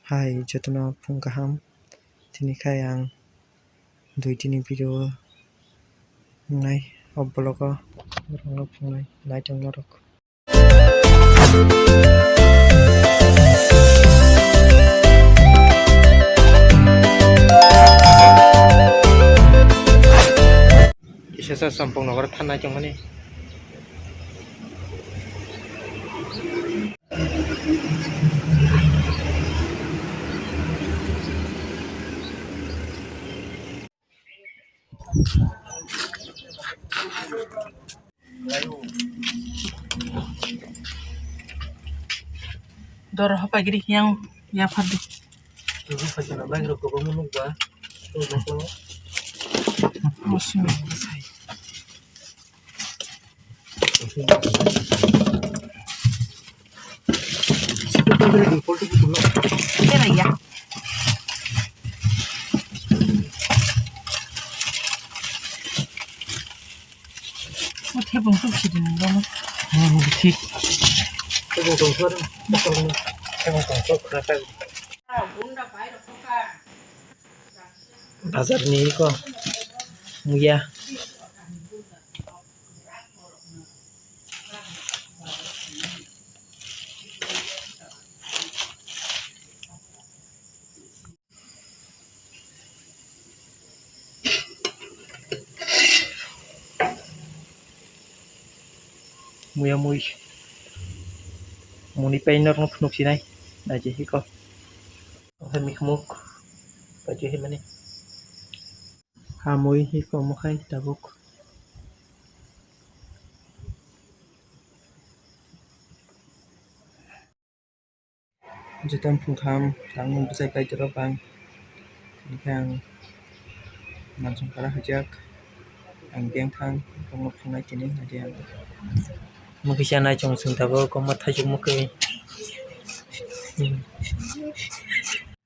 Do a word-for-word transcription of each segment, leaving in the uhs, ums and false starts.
Hai, jotono phung kaham. Tini khai ang dui tini video wngnai o vlog o, norokno phungnai naithok norok. Kisa sa sampung nogor thanai tongmani. Dor hapai giri yang ya phar di. Ini pakai nambah rokok kamu nunggu ah. Tuh, tuh, tuh. Musim. Kera ya. O thebong tuk sidi nang romo. Hmm, thik. Thebong tong sor, bakal ni. Thebong tong sor, kena kai. Bazar ni ko muya. Muya mui. Muni painor no phunuk sinai. Naji hiko. Ohe mikmuk. Paji himani. Hamui hiko mukhai tabuk. Joto wngkha ang tangwi bwsai kaitorok ang, hinkhe ang nansong para hajak, ang beng thang tongma phunai tini hadi ang. Mukisa nai chong sung tabuk, koma thaichuk mukwi.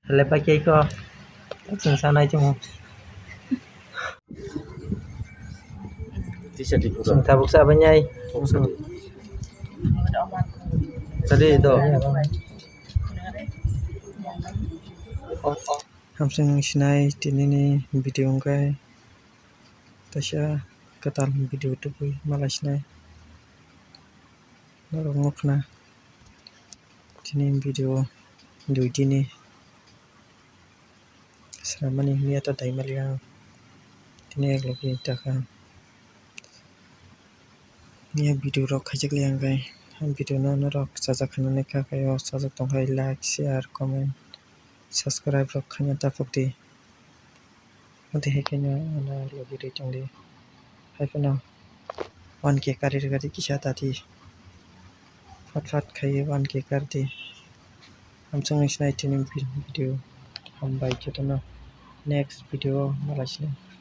Lepai khe ko chwng sanai chungo. Chwng tabuk sabainai. Tadi do. Hamsung sinai tinini video wngkhe taisa kwtal video tubui malai sinai norok wngkha na tini video dui tini. Swnamani miya ta daimaliya tini ek logi taka. Miya video rok khaijak liya hwnkhe video no norok chajak khanani kha khe o chajak tongkha like share comment subscribe rok khaina taphok di. Ante hai khe no ano logi rwi tongdi. Hai phano one K kari rwgadi kisa tati. Fat fat khaiwi one K kardi. Hamsung ni sinai tini video. Hambai jotono next video malai sinai.